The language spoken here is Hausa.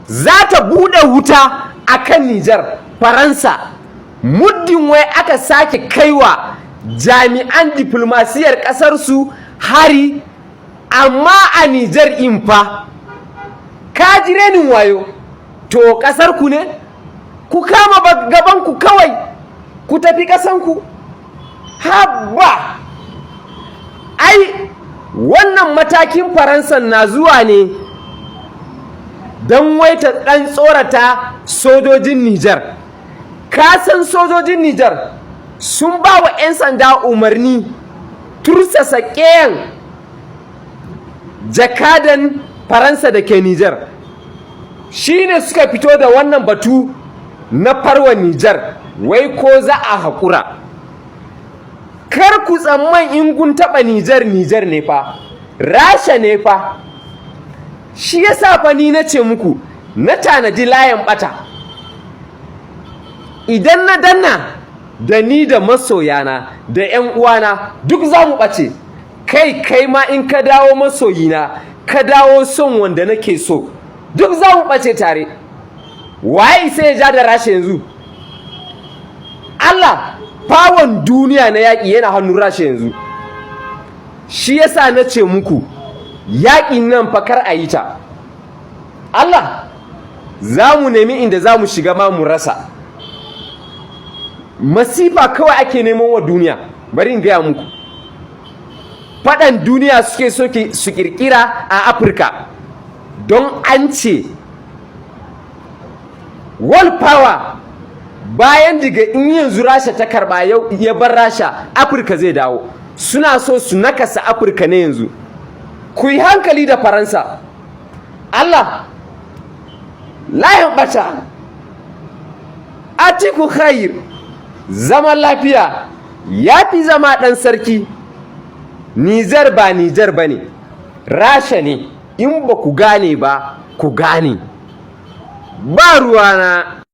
Za ta buɗe wuta a kan Nijar, Faransa, muddin wai aka sake kaiwa jami'an diflomasiyar ƙasarsu hari, amma a Nijar in fa. Ka ji renin wayo? To ƙasar ku ne? Ku kama gabanku kawai, ku tafi ƙasanku. Habba! Ai, wannan matakin Faransan na zuwa ne don wai ta ɗan tsorata sojojin Nijar. Ka san sojojin Nijar sun ba wa 'yan sanda umarni tursasa ƙeyan jakadan Faransa da ke Nijar. Shi ne suka fito da wannan batu na farwa Nijar, wai ko za a haƙura. Kar ku tsamman in kun taɓa Nijar, Nijar ne fa, Rasha ne fa. Shi yasa fa ni na ce muku na tanadi layan ɓata. Idan na danna, da ni da masoyana da 'yan uwana duk za mu ɓace. Kai, kai ma in ka dawo masoyina, ka dawo son wanda nake so, duk za mu ɓace tare. Waye sai ya ja da Rasha yanzu? Allah, power-n duniya na yaƙi yana hannun Rasha yanzu. Shi yasa na ce muku yaƙin nan fa kar a yi ta. Allah, za mu nemi inda za mu shiga ma mu rasa. Masifa kawai ake neman wa duniya. Bari in gaya muku, faɗan duniya suke so su ƙirƙira a Afirka, don an ce world power bayan daga in yanzu Rasha ta karɓa, yau ya bar Rasha, Afirka zai dawo. Suna so su nakasa Afirka ne yanzu. Ku yi hankali da Faransa. Allah, layin ɓata. Atiku khair, zaman lafiya ya fi zama ɗan sarki. Nijar ba Nijar ba ne, Rasha ne. In ba ku gane ba, ku gane. Ba ruwana.